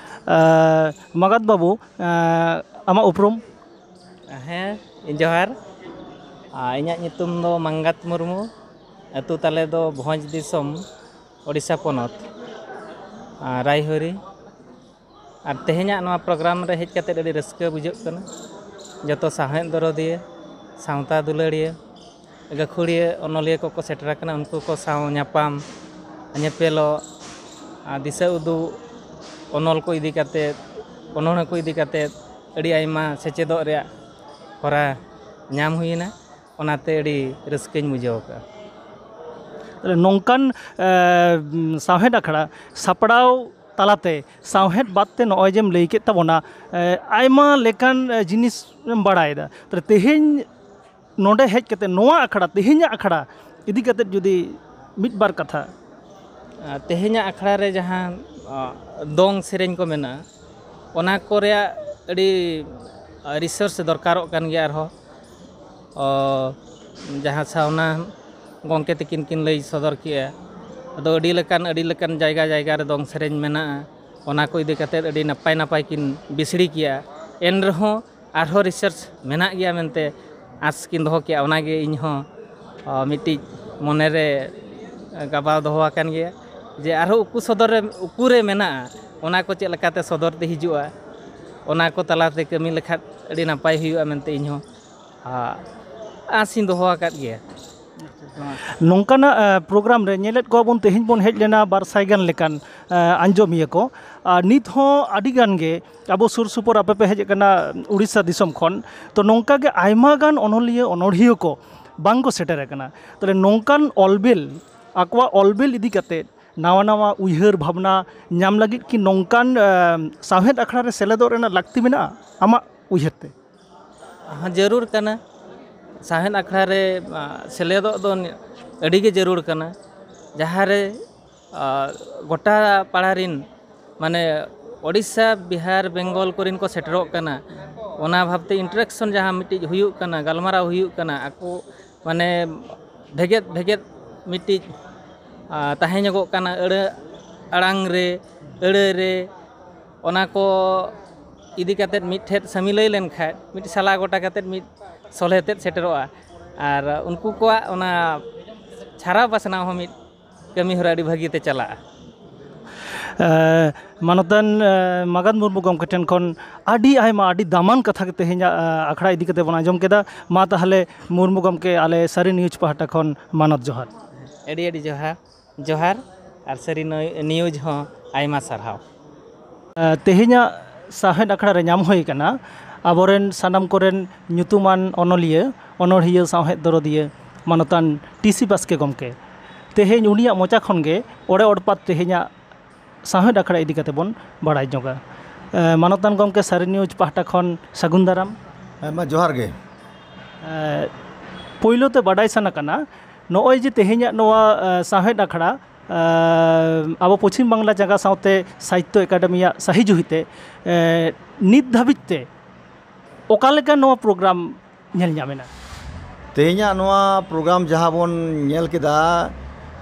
ᱮ, ᱢᱟᱜᱟᱛ ᱵᱟᱹᱵᱩ, ᱮ, ᱟᱢᱟᱜ ᱩᱯᱨᱩᱢ? ᱦᱮᱸ, ᱡᱚᱦᱟᱨ᱾ ᱟᱨ ᱤᱧᱟᱹᱜ ᱧᱩᱛᱩᱢ ᱫᱚ ᱢᱟᱝᱜᱟᱛ ᱢᱩᱨᱢᱩ᱾ ᱟᱹᱛᱩ ᱛᱟᱞᱮ ᱫᱚ ᱵᱷᱚᱸᱡᱽ ᱫᱤᱥᱚᱢ, ᱳᱰᱤᱥᱟ ᱯᱚᱱᱚᱛ, ᱟᱨ ᱨᱟᱭᱦᱚᱨᱤ᱾ ᱟᱨ ᱛᱮᱦᱮᱧᱟᱜ ᱱᱚᱣᱟ ᱯᱨᱳᱜᱨᱟᱢ ᱨᱮ ᱦᱮᱡ ᱠᱟᱛᱮ ᱟᱹᱰᱤ ᱨᱟᱹᱥᱠᱟᱹ ᱵᱩᱡᱷᱟᱹᱜ ᱠᱟᱱᱟ᱾ ᱡᱚᱛᱚ ᱥᱟᱶᱦᱮᱫ ᱫᱚᱨᱚᱫᱤᱭᱟᱹ, ᱥᱟᱶᱛᱟ ᱫᱩᱞᱟᱹᱲᱤᱭᱟᱹ, ᱜᱟᱹᱠᱷᱩᱲᱤᱭᱟᱹ ᱚᱱᱚᱞᱤᱭᱟᱹ ᱠᱚᱠᱚ ᱥᱮᱴᱮᱨ ᱟᱠᱟᱱᱟ᱾ ᱩᱱᱠᱩ ᱠᱚ ᱥᱟᱶ ᱧᱟᱯᱟᱢ, ᱧᱮᱯᱮᱞᱚᱜ, ᱟᱨ ᱫᱤᱥᱟᱹ ᱩᱫᱩᱜ, ᱚᱱᱚᱞ ᱠᱚ ᱤᱫᱤ ᱠᱟᱛᱮ, ᱚᱱᱚᱬᱦᱮ ᱠᱚ ᱤᱫᱤ ᱠᱟᱛᱮ ᱟᱹᱰᱤ ᱟᱭᱢᱟ ᱥᱮᱪᱮᱫᱚᱜ ᱨᱮᱭᱟᱜ ᱦᱚᱨᱟ ᱧᱟᱢ ᱦᱩᱭᱮᱱᱟ᱾ ᱚᱱᱟᱛᱮ ᱟᱹᱰᱤ ᱨᱟᱹᱥᱠᱟᱹᱧ ᱵᱩᱡᱷᱟᱹᱣ ᱟᱠᱟᱫᱼᱟ᱾ ᱛᱟᱦᱞᱮ ᱱᱚᱝᱠᱟᱱ ᱮ, ᱥᱟᱶᱦᱮᱫ ᱟᱠᱷᱲᱟ ᱥᱟᱯᱲᱟᱣ ᱛᱟᱞᱟᱛᱮ, ᱥᱟᱶᱦᱮᱫ ᱵᱟᱫ ᱛᱮ ᱱᱚᱜᱼᱚᱭ ᱡᱮᱢ ᱞᱟᱹᱭ ᱠᱮᱫ ᱛᱟᱵᱚᱱᱟ, ᱮ, ᱟᱭᱢᱟ ᱞᱮᱠᱟᱱ, ᱮ, ᱡᱤᱱᱤᱥ ᱮᱢ ᱵᱟᱲᱟᱭᱮᱫᱟ᱾ ᱛᱟᱦᱞᱮ ᱛᱮᱦᱮᱧ ᱱᱚᱰᱮ ᱦᱮᱡ ᱠᱟᱛᱮ ᱱᱚᱣᱟ ᱟᱠᱷᱲᱟ, ᱛᱮᱦᱮᱧᱟᱜ ᱟᱠᱷᱲᱟ ᱤᱫᱤ ᱠᱟᱛᱮ ᱡᱩᱫᱤ ᱢᱤᱫ ᱵᱟᱨ ᱠᱟᱛᱷᱟ᱾ ᱟᱨ ᱛᱮᱦᱮᱧᱟᱜ ᱟᱠᱷᱲᱟ ᱨᱮ ᱡᱟᱦᱟᱸ, ᱟ, ᱫᱚᱝ ᱥᱮᱨᱮᱧ ᱠᱚ ᱢᱮᱱᱟᱜᱼᱟ, ᱚᱱᱟ ᱠᱚ ᱨᱮᱭᱟᱜ ᱟᱹᱰᱤ, ᱟ, ᱨᱤᱥᱟᱨᱪ ᱫᱚᱨᱠᱟᱨᱚᱜ ᱠᱟᱱ ᱜᱮᱭᱟ ᱟᱨᱦᱚᱸ᱾ ᱚ, ᱡᱟᱦᱟᱸ ᱥᱟᱣᱱᱟ ᱜᱚᱢᱠᱮ ᱛᱟᱹᱠᱤᱱ ᱠᱤᱱ ᱞᱟᱹᱭ ᱥᱚᱫᱚᱨ ᱠᱮᱜᱼᱟ, ᱟᱫᱚ ᱟᱹᱰᱤ ᱞᱮᱠᱟᱱ, ᱟᱹᱰᱤ ᱞᱮᱠᱟᱱ ᱡᱟᱭᱜᱟ ᱡᱟᱭᱜᱟ ᱨᱮ ᱫᱚᱝ ᱥᱮᱨᱮᱧ ᱢᱮᱱᱟᱜᱼᱟ, ᱚᱱᱟ ᱠᱚ ᱤᱫᱤ ᱠᱟᱛᱮᱫ ᱟᱹᱰᱤ ᱱᱟᱯᱟᱭ ᱱᱟᱯᱟᱭ ᱠᱤᱱ ᱵᱤᱥᱲᱤ ᱠᱮᱜᱼᱟ᱾ ᱮᱱ ᱨᱮᱦᱚᱸ ᱟᱨᱦᱚᱸ ᱨᱤᱥᱟᱨᱪ ᱢᱮᱱᱟᱜ ᱜᱮᱭᱟ ᱢᱮᱱᱛᱮ ᱟᱸᱥ ᱠᱤᱱ ᱫᱚᱦᱚ ᱠᱮᱜᱼᱟ᱾ ᱚᱱᱟᱜᱮ ᱤᱧ ᱦᱚᱸ, ᱚ, ᱢᱤᱫᱴᱤᱡ ᱢᱚᱱᱮᱨᱮ ᱜᱟᱵᱟᱣ ᱫᱚᱦᱚ ᱟᱠᱟᱱ ᱜᱮᱭᱟ ᱡᱮ ᱟᱨᱦᱚᱸ ᱩᱠᱩ ᱥᱚᱫᱚᱨ ᱨᱮ, ᱩᱠᱩᱨᱮ ᱢᱮᱱᱟᱜᱼᱟ, ᱚᱱᱟ ᱠᱚ ᱪᱮᱫ ᱞᱮᱠᱟᱛᱮ ᱥᱚᱫᱚᱨ ᱛᱮ ᱦᱤᱡᱩᱜᱼᱟ, ᱚᱱᱟ ᱠᱚ ᱛᱟᱞᱟᱛᱮ ᱠᱟᱹᱢᱤ ᱞᱮᱠᱷᱟᱱ ᱟᱹᱰᱤ ᱱᱟᱯᱟᱭ ᱦᱩᱭᱩᱜᱼᱟ ᱢᱮᱱᱛᱮ ᱤᱧ ᱦᱚᱸ, ᱟ, ᱟᱸᱥ ᱤᱧ ᱫᱚᱦᱚ ᱟᱠᱟᱫ ᱜᱮᱭᱟ᱾ ᱱᱚᱝᱠᱟᱱᱟᱜ, ᱮ, ᱯᱨᱳᱜᱨᱟᱢ ᱨᱮ ᱧᱮᱞᱮᱫ ᱠᱚᱣᱟ ᱵᱚᱱ, ᱛᱮᱦᱮᱧ ᱵᱚᱱ ᱦᱮᱡ ᱞᱮᱱᱟ ᱵᱟᱨ ᱥᱟᱭ ᱜᱟᱱ ᱞᱮᱠᱟᱱ, ᱮ, ᱟᱸᱡᱚᱢᱤᱭᱟᱹ ᱠᱚ᱾ ᱟᱨ ᱱᱤᱛ ᱦᱚᱸ ᱟᱹᱰᱤ ᱜᱟᱱ ᱜᱮ ᱟᱵᱚ ᱥᱩᱨ ᱥᱩᱯᱩᱨ, ᱟᱯᱮ ᱯᱮ ᱦᱮᱡ ᱟᱠᱟᱱᱟ ᱩᱲᱤᱥᱥᱟ ᱫᱤᱥᱚᱢ ᱠᱷᱚᱱ, ᱛᱚ ᱱᱚᱝᱠᱟ ᱜᱮ ᱟᱭᱢᱟ ᱜᱟᱱ ᱚᱱᱚᱞᱤᱭᱟᱹ, ᱚᱱᱚᱲᱦᱤᱭᱟᱹ ᱠᱚ ᱵᱟᱝ ᱠᱚ ᱥᱮᱴᱮᱨ ᱟᱠᱟᱱᱟ᱾ ᱛᱟᱦᱞᱮ ᱱᱚᱝᱠᱟᱱ ᱚᱞᱵᱮᱞ, ᱟᱠᱚᱣᱟᱜ ᱚᱞᱵᱮᱞ ᱤᱫᱤ ᱠᱟᱛᱮ ᱱᱟᱣᱟ ᱱᱟᱣᱟ ᱩᱭᱦᱟᱹᱨ ᱵᱷᱟᱵᱽᱱᱟ ᱧᱟᱢ ᱞᱟᱹᱜᱤᱫ ᱠᱤ ᱱᱚᱝᱠᱟᱱ, ᱮ, ᱥᱟᱶᱦᱮᱫ ᱟᱠᱷᱲᱟ ᱨᱮ ᱥᱮᱞᱮᱫᱚᱜ ᱨᱮᱱᱟᱜ ᱞᱟᱹᱠᱛᱤ ᱢᱮᱱᱟᱜᱼᱟ ᱟᱢᱟᱜ ᱩᱭᱦᱟᱹᱨ ᱛᱮ? ᱦᱮᱸ, ᱡᱟᱹᱨᱩᱲ ᱠᱟᱱᱟ᱾ ᱥᱟᱶᱦᱮᱫ ᱟᱠᱷᱲᱟ ᱨᱮ, ᱟ, ᱥᱮᱞᱮᱫᱚᱜ ᱫᱚ ᱟᱹᱰᱤ ᱜᱮ ᱡᱟᱹᱨᱩᱲ ᱠᱟᱱᱟ, ᱡᱟᱦᱟᱸ ᱨᱮ, ᱟ, ᱜᱚᱴᱟ ᱯᱟᱲᱟ ᱨᱤᱱ, ᱢᱟᱱᱮ, ᱳᱰᱤᱥᱟ, ᱵᱤᱦᱟᱨ, ᱵᱮᱝᱜᱚᱞ ᱠᱚᱨᱮᱱ ᱠᱚ ᱥᱮᱴᱮᱨᱚᱜ ᱠᱟᱱᱟ᱾ ᱚᱱᱟ ᱵᱷᱟᱵᱽᱛᱮ interaction ᱡᱟᱦᱟᱸ ᱢᱤᱫᱴᱤᱡ ᱦᱩᱭᱩᱜ ᱠᱟᱱᱟ, ᱜᱟᱞᱢᱟᱨᱟᱣ ᱦᱩᱭᱩᱜ ᱠᱟᱱᱟ, ᱟᱠᱚ, ᱢᱟᱱᱮ, ᱵᱷᱮᱜᱮᱫ ᱵᱷᱮᱜᱮᱫ ᱢᱤᱫᱴᱤᱡ, ᱟ, ᱛᱟᱦᱮᱸ ᱧᱚᱜᱚᱜ ᱠᱟᱱᱟ, ᱟᱹᱲᱟᱹ, ᱟᱲᱟᱝ ᱨᱮ, ᱟᱹᱲᱟᱹ ᱨᱮ, ᱚᱱᱟ ᱠᱚ ᱤᱫᱤ ᱠᱟᱛᱮᱫ ᱢᱤᱫ ᱴᱷᱮᱱ ᱥᱟᱹᱢᱤᱞᱟᱹᱭ ᱞᱮᱱᱠᱷᱟᱱ, ᱢᱤᱫ ᱥᱟᱞᱟ ᱜᱚᱴᱟ ᱠᱟᱛᱮᱫ ᱢᱤᱫ ᱥᱚᱞᱦᱮ ᱛᱮᱫ ᱥᱮᱴᱮᱨᱚᱜᱼᱟ᱾ ᱟᱨ ᱩᱱᱠᱩ ᱠᱚᱣᱟᱜ ᱚᱱᱟ ᱪᱷᱟᱨᱟᱣ ᱯᱟᱥᱱᱟᱣ ᱦᱚᱸ ᱢᱤᱫ ᱠᱟᱹᱢᱤ ᱦᱚᱨᱟ ᱟᱹᱰᱤ ᱵᱷᱟᱹᱜᱤ ᱛᱮ ᱪᱟᱞᱟᱜᱼᱟ᱾ ᱮ, ᱢᱟᱱᱚᱛᱟᱱ, ᱮ, ᱢᱟᱜᱟᱫ ᱢᱩᱨᱢᱩ ᱜᱚᱢᱠᱮ ᱴᱷᱮᱱ ᱠᱷᱚᱱ ᱟᱹᱰᱤ ᱟᱭᱢᱟ, ᱟᱹᱰᱤ ᱫᱟᱢᱟᱱ ᱠᱟᱛᱷᱟ ᱜᱮ ᱛᱮᱦᱮᱧᱟᱜ, ᱮ, ᱟᱠᱷᱲᱟ ᱤᱫᱤ ᱠᱟᱛᱮ ᱵᱚᱱ ᱟᱸᱡᱚᱢ ᱠᱮᱫᱟ᱾ ᱢᱟ ᱛᱟᱦᱚᱞᱮ ᱢᱩᱨᱢᱩ ᱜᱚᱢᱠᱮ, ᱟᱞᱮ ᱥᱟᱹᱨᱤ ᱱᱤᱭᱩᱡᱽ ᱯᱟᱦᱴᱟ ᱠᱷᱚᱱ ᱢᱟᱱᱚᱛ ᱡᱚᱦᱟᱨ᱾ ᱟᱹᱰᱤ ᱟᱹᱰᱤ ᱡᱚᱦᱟᱨ, ᱡᱚᱦᱟᱨ, ᱟᱨ ᱥᱟᱹᱨᱤ ᱱᱤᱭᱩᱡᱽ ᱦᱚᱸ ᱟᱭᱢᱟ ᱥᱟᱨᱦᱟᱣ᱾ ᱮ, ᱛᱮᱦᱮᱧᱟᱜ ᱥᱟᱶᱦᱮᱫ ᱟᱠᱷᱲᱟ ᱨᱮ ᱧᱟᱢ ᱦᱩᱭ ᱟᱠᱟᱱᱟ ᱟᱵᱚᱨᱮᱱ ᱥᱟᱱᱟᱢ ᱠᱚᱨᱮᱱ ᱧᱩᱛᱩᱢᱟᱱ ᱚᱱᱚᱞᱤᱭᱟᱹ, ᱚᱱᱚᱲᱦᱤᱭᱟᱹ, ᱥᱟᱶᱦᱮᱫ ᱫᱚᱨᱚᱫᱤᱭᱟᱹ ᱢᱟᱱᱚᱛᱟᱱ ᱴᱤ ᱥᱤ ᱵᱟᱥᱠᱮ ᱜᱚᱢᱠᱮ᱾ ᱛᱮᱦᱮᱧ ᱩᱱᱤᱭᱟᱜ ᱢᱚᱪᱟ ᱠᱷᱚᱱ ᱜᱮ ᱚᱲᱮ ᱚᱲᱯᱟᱛ ᱛᱮᱦᱮᱧᱟᱜ ᱥᱟᱶᱦᱮᱫ ᱟᱠᱷᱲᱟ ᱤᱫᱤ ᱠᱟᱛᱮ ᱵᱚᱱ ᱵᱟᱲᱟᱭ ᱧᱚᱜᱟ᱾ ᱮ, ᱢᱟᱱᱚᱛᱟᱱ ᱜᱚᱢᱠᱮ, ᱥᱟᱹᱨᱤ ᱱᱤᱭᱩᱡᱽ ᱯᱟᱦᱴᱟ ᱠᱷᱚᱱ ᱥᱟᱹᱜᱩᱱ ᱫᱟᱨᱟᱢ᱾ ᱦᱮᱸ, ᱢᱟ ᱡᱚᱦᱟᱨ ᱜᱮ᱾ ᱮ, ᱯᱳᱭᱞᱳ ᱛᱮ ᱵᱟᱰᱟᱭ ᱥᱟᱱᱟ ᱠᱟᱱᱟ, ᱱᱚᱜᱼᱚᱭ ᱡᱮ ᱛᱮᱦᱮᱧᱟᱜ ᱱᱚᱣᱟ, ᱮ, ᱥᱟᱶᱦᱮᱫ ᱟᱠᱷᱲᱟ, ᱮ, ᱟᱵᱚ ᱯᱚᱪᱷᱤᱢ ᱵᱟᱝᱞᱟ ᱡᱟᱸᱜᱟ ᱥᱟᱶᱛᱮ ᱥᱟᱦᱤᱛᱛᱚ ᱮᱠᱟᱰᱮᱢᱤᱭᱟᱜ ᱥᱟᱹᱦᱤ ᱡᱩᱦᱤᱛᱮ, ᱮ, ᱱᱤᱛ ᱫᱷᱟᱹᱵᱤᱡ ᱛᱮ ᱚᱠᱟ ᱞᱮᱠᱟ ᱱᱚᱣᱟ ᱯᱨᱳᱜᱨᱟᱢ ᱧᱮᱞ ᱧᱟᱢ ᱮᱱᱟ? ᱛᱮᱦᱮᱧᱟᱜ ᱱᱚᱣᱟ ᱯᱨᱳᱜᱨᱟᱢ ᱡᱟᱦᱟᱸ ᱵᱚᱱ ᱧᱮᱞ ᱠᱮᱫᱟ,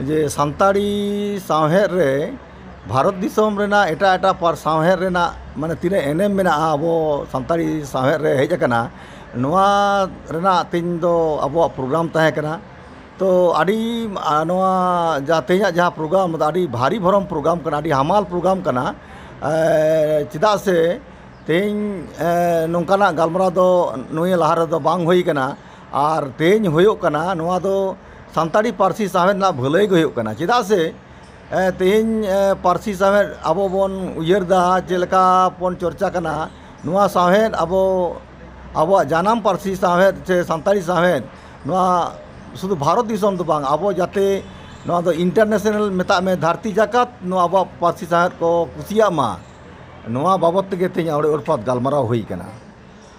ᱡᱮ ᱥᱟᱱᱛᱟᱲᱤ ᱥᱟᱶᱦᱮᱫ ᱨᱮ ᱵᱷᱟᱨᱚᱛ ᱫᱤᱥᱚᱢ ᱨᱮᱱᱟᱜ ᱮᱴᱟᱜ ᱮᱴᱟᱜ ᱯᱟᱨ ᱥᱟᱶᱦᱮᱫ ᱨᱮᱱᱟᱜ ᱢᱟᱱᱮ ᱛᱤᱱᱟᱹᱜ ᱮᱱᱮᱢ ᱢᱮᱱᱟᱜᱼᱟ ᱟᱵᱚ ᱥᱟᱱᱛᱟᱲᱤ ᱥᱟᱶᱦᱮᱫ ᱨᱮ ᱦᱮᱡ ᱟᱠᱟᱱᱟ, ᱱᱚᱣᱟ ᱨᱮᱱᱟᱜ ᱛᱮᱦᱮᱧ ᱫᱚ ᱟᱵᱚᱣᱟᱜ ᱯᱨᱳᱜᱨᱟᱢ ᱛᱟᱦᱮᱸ ᱠᱟᱱᱟ᱾ ᱛᱚ ᱟᱹᱰᱤ, ᱟ, ᱱᱚᱣᱟ ᱡᱟ ᱛᱮᱦᱮᱧᱟᱜ ᱡᱟᱦᱟᱸ ᱯᱨᱳᱜᱨᱟᱢ ᱫᱚ ᱟᱹᱰᱤ ᱵᱷᱟᱨᱤ ᱵᱷᱚᱨᱚᱢ ᱯᱨᱳᱜᱨᱟᱢ ᱠᱟᱱᱟ, ᱟᱹᱰᱤ ᱦᱟᱢᱟᱞ ᱯᱨᱳᱜᱨᱟᱢ ᱠᱟᱱᱟ᱾ ᱮ, ᱪᱮᱫᱟᱜ ᱥᱮ ᱛᱮᱦᱮᱧ, ᱮ, ᱱᱚᱝᱠᱟᱱᱟᱜ ᱜᱟᱞᱢᱟᱨᱟᱣ ᱫᱚ ᱱᱩᱭ ᱞᱟᱦᱟ ᱨᱮᱫᱚ ᱵᱟᱝ ᱦᱩᱭ ᱠᱟᱱᱟ᱾ ᱟᱨ ᱛᱮᱦᱮᱧ ᱦᱩᱭᱩᱜ ᱠᱟᱱᱟ, ᱱᱚᱣᱟ ᱫᱚ ᱥᱟᱱᱛᱟᱲᱤ ᱯᱟᱹᱨᱥᱤ ᱥᱟᱶᱦᱮᱫ ᱨᱮᱱᱟᱜ ᱵᱷᱟᱹᱞᱟᱹᱭ ᱜᱮ ᱦᱩᱭᱩᱜ ᱠᱟᱱᱟ᱾ ᱪᱮᱫᱟᱜ ᱥᱮ, ᱮ, ᱛᱮᱦᱮᱧ, ᱮ, ᱯᱟᱹᱨᱥᱤ ᱥᱟᱶᱦᱮᱫ ᱟᱵᱚ ᱵᱚᱱ ᱩᱭᱦᱟᱹᱨ ᱫᱟ, ᱪᱮᱫ ᱞᱮᱠᱟ ᱵᱚᱱ ᱪᱚᱨᱪᱟ ᱠᱟᱱᱟ, ᱱᱚᱣᱟ ᱥᱟᱶᱦᱮᱫ ᱟᱵᱚ, ᱟᱵᱚᱣᱟᱜ ᱡᱟᱱᱟᱢ ᱯᱟᱹᱨᱥᱤ ᱥᱟᱶᱦᱮᱫ ᱥᱮ ᱥᱟᱱᱛᱟᱲᱤ ᱥᱟᱶᱦᱮᱫ, ᱱᱚᱣᱟ ᱥᱩᱫᱷᱩ ᱵᱷᱟᱨᱚᱛ ᱫᱤᱥᱚᱢ ᱫᱚ ᱵᱟᱝ, ᱟᱵᱚ ᱡᱟᱛᱮ ᱱᱚᱣᱟ ᱫᱚ international ᱢᱮᱛᱟᱜ ᱢᱮ, ᱫᱷᱟᱹᱨᱛᱤ ᱡᱟᱠᱟᱛ ᱱᱚᱣᱟ ᱟᱵᱚᱣᱟᱜ ᱯᱟᱹᱨᱥᱤ ᱥᱟᱶᱦᱮᱫ ᱠᱚ ᱠᱩᱥᱤᱭᱟᱜ ᱢᱟ, ᱱᱚᱣᱟ ᱵᱟᱵᱚᱛ ᱛᱮᱜᱮ ᱛᱮᱦᱮᱧ ᱟᱹᱰᱤ ᱩᱨᱯᱟᱛ ᱜᱟᱞᱢᱟᱨᱟᱣ ᱦᱩᱭ ᱠᱟᱱᱟ᱾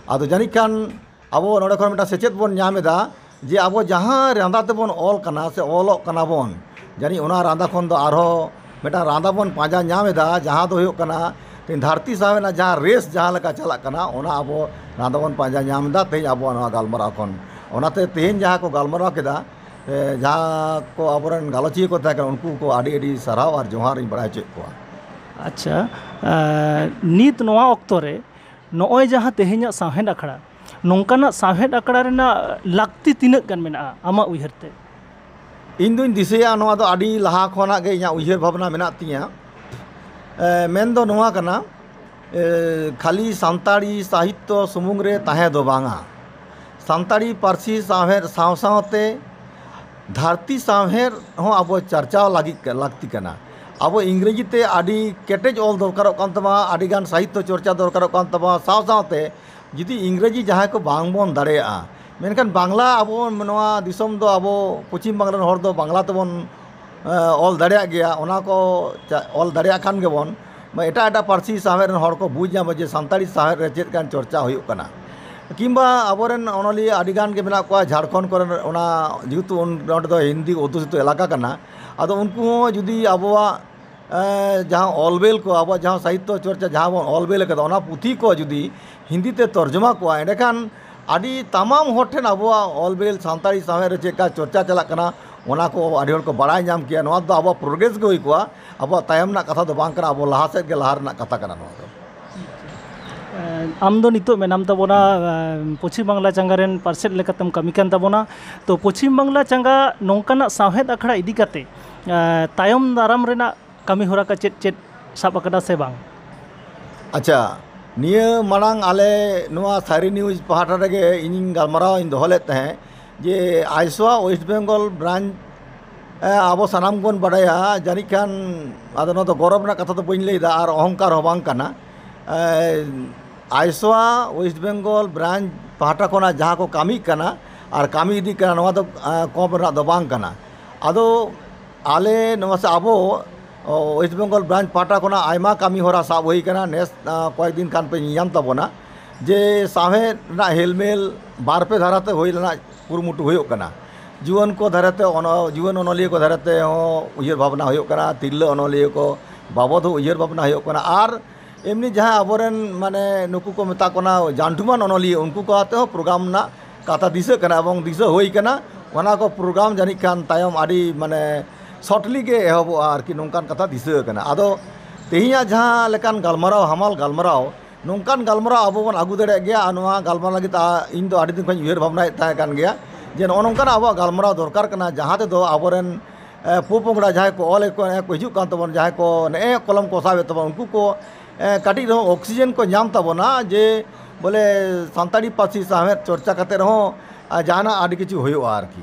ᱟᱫᱚ ᱡᱟᱹᱱᱤᱡ ᱠᱷᱟᱱ ᱟᱵᱚ ᱱᱚᱰᱮ ᱠᱷᱚᱱ ᱢᱤᱫᱴᱟᱝ ᱥᱮᱪᱮᱫ ᱵᱚᱱ ᱧᱟᱢ ᱮᱫᱟ, ᱡᱮ ᱟᱵᱚ ᱡᱟᱦᱟᱸ ᱨᱟᱸᱫᱟ ᱛᱮᱵᱚᱱ ᱚᱞ ᱠᱟᱱᱟ ᱥᱮ ᱚᱞᱚᱜ ᱠᱟᱱᱟ ᱵᱚᱱ, ᱡᱟᱹᱱᱤᱡ ᱚᱱᱟ ᱨᱟᱸᱫᱟ ᱠᱷᱚᱱ ᱫᱚ ᱟᱨᱦᱚᱸ ᱢᱤᱫᱴᱟᱝ ᱨᱟᱸᱫᱟ ᱵᱚᱱ ᱯᱟᱸᱡᱟ ᱧᱟᱢ ᱮᱫᱟ, ᱡᱟᱦᱟᱸ ᱫᱚ ᱦᱩᱭᱩᱜ ᱠᱟᱱᱟ ᱛᱮᱦᱮᱧ ᱫᱷᱟᱹᱨᱛᱤ ᱥᱟᱶ ᱨᱮᱱᱟᱜ ᱡᱟᱦᱟᱸ ᱨᱮᱥ ᱡᱟᱦᱟᱸ ᱞᱮᱠᱟ ᱪᱟᱞᱟᱜ ᱠᱟᱱᱟ, ᱚᱱᱟ ᱟᱵᱚ ᱨᱟᱸᱫᱟ ᱵᱚᱱ ᱯᱟᱸᱡᱟ ᱧᱟᱢ ᱮᱫᱟ ᱛᱮᱦᱮᱧ ᱟᱵᱚᱣᱟᱜ ᱱᱚᱣᱟ ᱜᱟᱞᱢᱟᱨᱟᱣ ᱠᱷᱚᱱ᱾ ᱚᱱᱟᱛᱮ ᱛᱮᱦᱮᱧ ᱡᱟᱦᱟᱸ ᱠᱚ ᱜᱟᱞᱢᱟᱨᱟᱣ ᱠᱮᱫᱟ, ᱮ, ᱡᱟᱦᱟᱸ ᱠᱚ ᱟᱵᱚᱨᱮᱱ ᱜᱟᱞᱚᱪᱤᱭᱟᱹ ᱠᱚ ᱛᱟᱦᱮᱸ ᱠᱟᱱᱟ, ᱩᱱᱠᱩ ᱠᱚ ᱟᱹᱰᱤ ᱟᱹᱰᱤ ᱥᱟᱨᱦᱟᱣ ᱟᱨ ᱡᱚᱦᱟᱨ ᱤᱧ ᱵᱟᱲᱟᱭ ᱦᱚᱪᱚᱭᱮᱫ ᱠᱚᱣᱟ᱾ ᱟᱪᱪᱷᱟ, ᱮ, ᱱᱤᱛ ᱱᱚᱣᱟ ᱚᱠᱛᱚ ᱨᱮ ᱱᱚᱜᱼᱚᱭ ᱡᱟᱦᱟᱸ ᱛᱮᱦᱮᱧᱟᱜ ᱥᱟᱶᱦᱮᱫ ᱟᱠᱷᱲᱟ, ᱱᱚᱝᱠᱟᱱᱟᱜ ᱥᱟᱶᱦᱮᱫ ᱟᱠᱷᱲᱟ ᱨᱮᱱᱟᱜ ᱞᱟᱹᱠᱛᱤ ᱛᱤᱱᱟᱹᱜ ᱜᱟᱱ ᱢᱮᱱᱟᱜᱼᱟ ᱟᱢᱟᱜ ᱩᱭᱦᱟᱹᱨ ᱛᱮ? ᱤᱧ ᱫᱩᱧ ᱫᱤᱥᱟᱹᱭᱟ, ᱱᱚᱣᱟ ᱫᱚ ᱟᱹᱰᱤ ᱞᱟᱦᱟ ᱠᱷᱚᱱᱟᱜ ᱜᱮ ᱤᱧᱟᱹᱜ ᱩᱭᱦᱟᱹᱨ ᱵᱷᱟᱵᱽᱱᱟ ᱢᱮᱱᱟᱜ ᱛᱤᱧᱟᱹ᱾ ᱮ, ᱢᱮᱱ ᱫᱚ ᱱᱚᱣᱟ ᱠᱟᱱᱟ, ᱮ, ᱠᱷᱟᱹᱞᱤ ᱥᱟᱱᱛᱟᱲᱤ ᱥᱟᱦᱤᱛᱛᱚ ᱥᱩᱢᱩᱝ ᱨᱮ ᱛᱟᱦᱮᱸ ᱫᱚ ᱵᱟᱝᱟ, ᱥᱟᱱᱛᱟᱲᱤ ᱯᱟᱹᱨᱥᱤ ᱥᱟᱶᱦᱮᱫ ᱥᱟᱶ ᱥᱟᱶᱛᱮ ᱫᱷᱟᱹᱨᱛᱤ ᱥᱟᱶᱦᱮᱫ ᱦᱚᱸ ᱟᱵᱚ ᱪᱟᱨᱪᱟᱣ ᱞᱟᱹᱜᱤᱫ ᱞᱟᱹᱠᱛᱤ ᱠᱟᱱᱟ᱾ ᱟᱵᱚ ᱤᱝᱨᱮᱡᱤ ᱛᱮ ᱟᱹᱰᱤ ᱠᱮᱴᱮᱡ ᱚᱞ ᱫᱚᱨᱠᱟᱨᱚᱜ ᱠᱟᱱ ᱛᱟᱵᱚᱱᱟ, ᱟᱹᱰᱤᱜᱟᱱ ᱥᱟᱦᱤᱛᱛᱚ ᱪᱚᱨᱪᱟ ᱫᱚᱨᱠᱟᱨᱚᱜ ᱠᱟᱱ ᱛᱟᱵᱚᱱᱟ, ᱥᱟᱶ ᱥᱟᱶᱛᱮ ᱡᱩᱫᱤ ᱤᱝᱨᱮᱡᱤ ᱡᱟᱦᱟᱸᱭ ᱠᱚ ᱵᱟᱝ ᱵᱚᱱ ᱫᱟᱲᱮᱭᱟᱜᱼᱟ, ᱢᱮᱱᱠᱷᱟᱱ ᱵᱟᱝᱞᱟ, ᱟᱵᱚ ᱱᱚᱣᱟ ᱫᱤᱥᱚᱢ ᱫᱚ, ᱟᱵᱚ ᱯᱚᱪᱷᱤᱢ ᱵᱟᱝᱞᱟ ᱨᱮᱱ ᱦᱚᱲ ᱫᱚ ᱵᱟᱝᱞᱟ ᱛᱮᱵᱚᱱ ᱚᱞ ᱫᱟᱲᱮᱭᱟᱜ ᱜᱮᱭᱟ, ᱚᱱᱟ ᱠᱚ ᱪᱟ- ᱚᱞ ᱫᱟᱲᱮᱭᱟᱜ ᱠᱷᱟᱱ ᱜᱮᱵᱚᱱ, ᱢᱟ ᱮᱴᱟᱜ ᱮᱴᱟᱜ ᱯᱟᱹᱨᱥᱤ ᱥᱟᱶᱦᱮᱫ ᱨᱮᱱ ᱦᱚᱲ ᱠᱚ ᱵᱩᱡᱽ ᱧᱟᱢᱟ ᱡᱮ ᱥᱟᱱᱛᱟᱲᱤ ᱥᱟᱶᱦᱮᱫ ᱨᱮ ᱪᱮᱫ ᱠᱟᱱ ᱪᱚᱨᱪᱟ ᱦᱩᱭᱩᱜ ᱠᱟᱱᱟ᱾ ᱠᱤᱝᱵᱟ ᱟᱵᱚᱨᱮᱱ ᱚᱱᱚᱞᱤᱭᱟᱹ ᱟᱹᱰᱤ ᱜᱟᱱ ᱜᱮ ᱢᱮᱱᱟᱜ ᱠᱚᱣᱟ ᱡᱷᱟᱲᱠᱷᱚᱸᱰ ᱠᱚᱨᱮ, ᱚᱱᱟ ᱡᱮᱦᱮᱛᱩ ᱚᱸᱰᱮ ᱫᱚ ᱦᱤᱱᱫᱤ ᱚᱫᱽᱫᱷᱩᱥᱤᱛᱚ ᱮᱞᱟᱠᱟ ᱠᱟᱱᱟ, ᱟᱫᱚ ᱩᱱᱠᱩ ᱦᱚᱸ ᱡᱩᱫᱤ ᱟᱵᱚᱣᱟᱜ ᱡᱟᱦᱟᱸ ᱚᱞᱵᱮᱞ ᱠᱚ, ᱟᱵᱚᱣᱟᱜ ᱡᱟᱦᱟᱸ ᱥᱟᱦᱤᱛᱛᱚ ᱪᱚᱨᱪᱟ ᱡᱟᱦᱟᱸ ᱵᱚᱱ ᱚᱞᱵᱮᱞ ᱟᱠᱟᱫᱟ, ᱚᱱᱟ ᱯᱩᱛᱷᱤ ᱠᱚ ᱡᱩᱫᱤ ᱦᱤᱱᱫᱤ ᱛᱮ ᱛᱚᱨᱡᱚᱢᱟ ᱠᱚᱜᱼᱟ, ᱮᱸᱰᱮᱠᱷᱟᱱ ᱟᱹᱰᱤ ᱛᱟᱢᱟᱢ ᱦᱚᱲ ᱴᱷᱮᱱ ᱟᱵᱚᱣᱟᱜ ᱚᱞᱵᱮᱞ ᱥᱟᱱᱛᱟᱲᱤ ᱥᱟᱶᱦᱮᱫ ᱨᱮ ᱪᱮᱫ ᱞᱮᱠᱟ ᱪᱚᱨᱪᱟ ᱪᱟᱞᱟᱜ ᱠᱟᱱᱟ, ᱚᱱᱟ ᱠᱚ ᱟᱹᱰᱤ ᱦᱚᱲ ᱠᱚ ᱵᱟᱲᱟᱭ ᱧᱟᱢ ᱠᱮᱭᱟ᱾ ᱱᱚᱣᱟ ᱫᱚ ᱟᱵᱚᱣᱟᱜ ᱯᱨᱳᱜᱨᱮᱥ ᱜᱮ ᱦᱩᱭ ᱠᱚᱜᱼᱟ, ᱟᱵᱚᱣᱟᱜ ᱛᱟᱭᱚᱢ ᱨᱮᱱᱟᱜ ᱠᱟᱛᱷᱟ ᱫᱚ ᱵᱟᱝ ᱠᱟᱱᱟ, ᱟᱵᱚ ᱞᱟᱦᱟ ᱥᱮᱫ ᱜᱮ ᱞᱟᱦᱟ ᱨᱮᱱᱟᱜ ᱠᱟᱛᱷᱟ ᱠᱟᱱᱟ ᱱᱚᱣᱟ ᱫᱚ᱾ ᱟᱢ ᱫᱚ ᱱᱤᱛᱚᱜ ᱢᱮᱱᱟᱢ ᱛᱟᱵᱚᱱᱟ ᱯᱚᱪᱷᱤᱢ ᱵᱟᱝᱞᱟ ᱪᱟᱸᱜᱟ ᱨᱮᱱ ᱯᱟᱨᱥᱮᱫ ᱞᱮᱠᱟᱛᱮᱢ ᱠᱟᱹᱢᱤ ᱠᱟᱱ ᱛᱟᱵᱚᱱᱟ᱾ ᱛᱚ ᱯᱚᱪᱷᱤᱢ ᱵᱟᱝᱞᱟ ᱪᱟᱸᱜᱟ ᱱᱚᱝᱠᱟᱱᱟᱜ ᱥᱟᱶᱦᱮᱫ ᱟᱠᱷᱲᱟ ᱤᱫᱤ ᱠᱟᱛᱮ ᱛᱟᱭᱚᱢ ᱫᱟᱨᱟᱢ ᱨᱮᱱᱟᱜ ᱠᱟᱹᱢᱤ ᱦᱚᱨᱟ ᱠᱚ ᱪᱮᱫ ᱪᱮᱫ ᱥᱟᱵ ᱟᱠᱟᱫᱟ ᱥᱮ ᱵᱟᱝ? ᱟᱪᱪᱷᱟ, ᱱᱤᱭᱟᱹ ᱢᱟᱲᱟᱝ ᱟᱞᱮ ᱱᱚᱣᱟ ᱥᱟᱭᱨᱤ ᱱᱤᱭᱩᱡᱽ ᱯᱟᱦᱴᱟ ᱨᱮᱜᱮ ᱤᱧᱤᱧ ᱜᱟᱞᱢᱟᱨᱟᱣ ᱤᱧ ᱫᱚᱦᱚ ᱞᱮᱫ ᱛᱟᱦᱮᱸᱫ ᱡᱮ ᱟᱭᱥᱳᱣᱟ ᱳᱭᱮᱥᱴ ᱵᱮᱝᱜᱚᱞ ᱵᱨᱟᱧᱪ, ᱮ, ᱟᱵᱚ ᱥᱟᱱᱟᱢ ᱵᱚᱱ ᱵᱟᱰᱟᱭᱟ, ᱡᱟᱹᱱᱤᱡ ᱠᱷᱟᱱ ᱟᱫᱚ ᱱᱚᱣᱟ ᱫᱚ ᱜᱚᱨᱚᱵᱽ ᱨᱮᱱᱟᱜ ᱠᱟᱛᱷᱟ ᱫᱚ ᱵᱟᱹᱧ ᱞᱟᱹᱭᱫᱟ ᱟᱨ ᱚᱦᱚᱝᱠᱟᱨ ᱦᱚᱸ ᱵᱟᱝ ᱠᱟᱱᱟ᱾ ᱮ, ᱟᱭᱥᱳᱣᱟ ᱳᱭᱮᱥᱴ ᱵᱮᱝᱜᱚᱞ ᱵᱨᱟᱧᱪ ᱯᱟᱦᱴᱟ ᱠᱷᱚᱱᱟᱜ ᱡᱟᱦᱟᱸ ᱠᱚ ᱠᱟᱹᱢᱤᱜ ᱠᱟᱱᱟ ᱟᱨ ᱠᱟᱹᱢᱤ ᱤᱫᱤᱜ ᱠᱟᱱᱟ, ᱱᱚᱣᱟ ᱫᱚ, ᱮ, ᱠᱚᱢ ᱨᱮᱱᱟᱜ ᱫᱚ ᱵᱟᱝ ᱠᱟᱱᱟ᱾ ᱟᱫᱚ ᱟᱞᱮ ᱱᱚᱣᱟ ᱥᱮ ᱟᱵᱚ, ᱚ, ᱳᱭᱮᱥᱴ ᱵᱮᱝᱜᱚᱞ ᱵᱨᱟᱧᱪ ᱯᱟᱦᱴᱟ ᱠᱷᱚᱱᱟᱜ ᱟᱭᱢᱟ ᱠᱟᱹᱢᱤ ᱦᱚᱨᱟ ᱥᱟᱵ ᱦᱩᱭ ᱠᱟᱱᱟ᱾ ᱱᱮᱥ, ᱟ, ᱠᱚᱭᱮᱠ ᱫᱤᱱ ᱠᱷᱟᱱ ᱯᱮ ᱧᱮᱧᱟᱢ ᱛᱟᱵᱚᱱᱟ ᱡᱮ ᱥᱟᱶᱦᱮᱫ ᱨᱮᱱᱟᱜ ᱦᱮᱞᱢᱮᱞ ᱵᱟᱨ ᱯᱮ ᱫᱷᱟᱨᱟᱛᱮ ᱦᱩᱭ ᱨᱮᱱᱟᱜ ᱠᱩᱨᱩᱢᱩᱴᱩ ᱦᱩᱭᱩᱜ ᱠᱟᱱᱟ᱾ ᱡᱩᱣᱟᱹᱱ ᱠᱚ ᱫᱷᱟᱨᱮᱛᱮ ᱚᱱᱚ-, ᱡᱩᱣᱟᱹᱱ ᱚᱱᱚᱞᱤᱭᱟᱹ ᱠᱚ ᱫᱷᱟᱨᱮᱛᱮ ᱦᱚᱸ ᱩᱭᱦᱟᱹᱨ ᱵᱷᱟᱵᱽᱱᱟ ᱦᱩᱭᱩᱜ ᱠᱟᱱᱟ, ᱛᱤᱨᱞᱟᱹ ᱚᱱᱚᱞᱤᱭᱟᱹ ᱠᱚ ᱵᱟᱵᱚᱫ ᱦᱚᱸ ᱩᱭᱦᱟᱹᱨ ᱵᱷᱟᱵᱽᱱᱟ ᱦᱩᱭᱩᱜ ᱠᱟᱱᱟ, ᱟᱨ ᱮᱢᱱᱤ ᱡᱟᱦᱟᱸ ᱟᱵᱚᱨᱮᱱ ᱢᱟᱱᱮ ᱱᱩᱠᱩ ᱠᱚ ᱢᱮᱛᱟ ᱠᱚ ᱠᱟᱱᱟ ᱡᱟᱱᱴᱷᱩᱢᱟᱱ ᱚᱱᱚᱞᱤᱭᱟᱹ, ᱩᱱᱠᱩ ᱠᱚ ᱟᱛᱮ ᱦᱚᱸ ᱯᱨᱳᱜᱨᱟᱢ ᱨᱮᱱᱟᱜ ᱠᱟᱛᱷᱟ ᱫᱤᱥᱟᱹᱜ ᱠᱟᱱᱟ ᱮᱵᱚᱝ ᱫᱤᱥᱟᱹ ᱦᱩᱭ ᱠᱟᱱᱟ᱾ ᱚᱱᱟ ᱠᱚ ᱯᱨᱳᱜᱨᱟᱢ ᱡᱟᱹᱱᱤᱡ ᱠᱷᱟᱱ ᱛᱟᱭᱚᱢ ᱟᱹᱰᱤ ᱢᱟᱱᱮ ᱥᱚᱨᱴᱞᱤ ᱜᱮ ᱮᱦᱚᱵᱚᱜᱼᱟ ᱟᱨᱠᱤ, ᱱᱚᱝᱠᱟᱱ ᱠᱟᱛᱷᱟ ᱫᱤᱥᱟᱹ ᱠᱟᱱᱟ᱾ ᱟᱫᱚ ᱛᱮᱦᱮᱧᱟᱜ ᱡᱟᱦᱟᱸ ᱞᱮᱠᱟᱱ ᱜᱟᱞᱢᱟᱨᱟᱣ, ᱦᱟᱢᱟᱞ ᱜᱟᱞᱢᱟᱨᱟᱣ, ᱱᱚᱝᱠᱟᱱ ᱜᱟᱞᱢᱟᱨᱟᱣ ᱟᱵᱚ ᱵᱚᱱ ᱟᱹᱜᱩ ᱫᱟᱲᱮᱭᱟᱜ ᱜᱮᱭᱟ᱾ ᱟᱨ ᱱᱚᱣᱟ ᱜᱟᱞᱢᱟᱨᱟᱣ ᱞᱟᱹᱜᱤᱫ ᱟ-, ᱤᱧ ᱫᱚ ᱟᱹᱰᱤ ᱫᱤᱱ ᱠᱷᱚᱱ ᱤᱧ ᱩᱭᱦᱟᱹᱨ ᱵᱷᱟᱵᱽᱱᱟᱭᱮᱫ ᱛᱟᱦᱮᱸ ᱠᱟᱱ ᱜᱮᱭᱟ ᱡᱮ ᱱᱚᱜᱼᱚ ᱱᱚᱝᱠᱟᱱᱟᱜ ᱟᱵᱚᱣᱟᱜ ᱜᱟᱞᱢᱟᱨᱟᱣ ᱫᱚᱨᱠᱟᱨ ᱠᱟᱱᱟ, ᱡᱟᱦᱟᱸ ᱛᱮᱫᱚ ᱟᱵᱚᱨᱮᱱ, ᱮ, ᱯᱚᱼᱯᱚᱝᱲᱟ ᱡᱟᱦᱟᱸᱭ ᱠᱚ ᱚᱞ ᱮᱫ ᱠᱚ, ᱮ, ᱠᱚ ᱦᱤᱡᱩᱜ ᱠᱟᱱ ᱛᱟᱵᱚᱱ, ᱡᱟᱦᱟᱸᱭ ᱠᱚ ᱱᱮᱜᱼᱮ ᱠᱚᱞᱚᱢ ᱠᱚ ᱥᱟᱵ ᱮᱫ ᱛᱟᱵᱚᱱ, ᱩᱱᱠᱩ ᱠᱚ, ᱮ, ᱠᱟᱹᱴᱤᱡ ᱨᱮᱦᱚᱸ ᱚᱠᱥᱤᱡᱮᱱ ᱠᱚ ᱧᱟᱢ ᱛᱟᱵᱚᱱᱟ, ᱡᱮ ᱵᱚᱞᱮ ᱥᱟᱱᱛᱟᱲᱤ ᱯᱟᱹᱨᱥᱤ ᱥᱟᱶᱦᱮᱫ ᱪᱚᱨᱪᱟ ᱠᱟᱛᱮ ᱨᱮᱦᱚᱸ, ᱟ, ᱡᱟᱦᱟᱱᱟᱜ ᱟᱹᱰᱤ ᱠᱤᱪᱷᱩ ᱦᱩᱭᱩᱜᱼᱟ ᱟᱨᱠᱤ᱾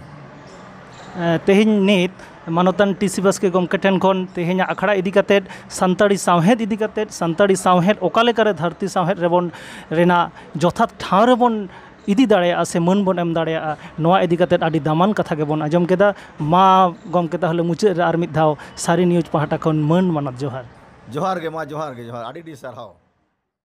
ᱮ, ᱛᱮᱦᱮᱧ ᱱᱤᱛ ᱢᱟᱱᱚᱛᱟᱱ ᱴᱤ ᱥᱤ ᱵᱟᱥᱠᱮ ᱜᱚᱢᱠᱮ ᱴᱷᱮᱱ ᱠᱷᱚᱱ ᱛᱮᱦᱮᱧᱟᱜ ᱟᱠᱷᱲᱟ ᱤᱫᱤ ᱠᱟᱛᱮᱫ, ᱥᱟᱱᱛᱟᱲᱤ ᱥᱟᱶᱦᱮᱫ ᱤᱫᱤ ᱠᱟᱛᱮᱫ, ᱥᱟᱱᱛᱟᱲᱤ ᱥᱟᱶᱦᱮᱫ ᱚᱠᱟ ᱞᱮᱠᱟᱨᱮ ᱫᱷᱟᱹᱨᱛᱤ ᱥᱟᱶᱦᱮᱫ ᱨᱮᱵᱚᱱ, ᱨᱮᱱᱟᱜ ᱡᱚᱛᱷᱟᱛ ᱴᱷᱟᱶ ᱨᱮᱵᱚᱱ ᱤᱫᱤ ᱫᱟᱲᱮᱭᱟᱜᱼᱟ ᱥᱮ ᱢᱟᱹᱱ ᱵᱚᱱ ᱮᱢ ᱫᱟᱲᱮᱭᱟᱜᱼᱟ, ᱱᱚᱣᱟ ᱤᱫᱤ ᱠᱟᱛᱮᱫ ᱟᱹᱰᱤ ᱫᱟᱢᱟᱱ ᱠᱟᱛᱷᱟ ᱜᱮᱵᱚᱱ ᱟᱸᱡᱚᱢ ᱠᱮᱫᱟ᱾ ᱢᱟ ᱜᱚᱢᱠᱮ, ᱛᱟᱦᱚᱞᱮ ᱢᱩᱪᱟᱹᱫ ᱨᱮ ᱟᱨ ᱢᱤᱫ ᱫᱷᱟᱣ ᱥᱟᱹᱨᱤ ᱱᱤᱭᱩᱡᱽ ᱯᱟᱦᱴᱟ ᱠᱷᱚᱱ ᱢᱟᱹᱱ ᱢᱟᱱᱚᱛ ᱡᱚᱦᱟᱨ᱾ ᱡᱚᱦᱟᱨ ᱜᱮ ᱢᱟ, ᱡᱚᱦᱟᱨ ᱜᱮ, ᱡᱚᱦᱟᱨ, ᱟᱹᱰᱤ ᱟᱹᱰᱤ ᱥᱟᱨᱦᱟᱣ᱾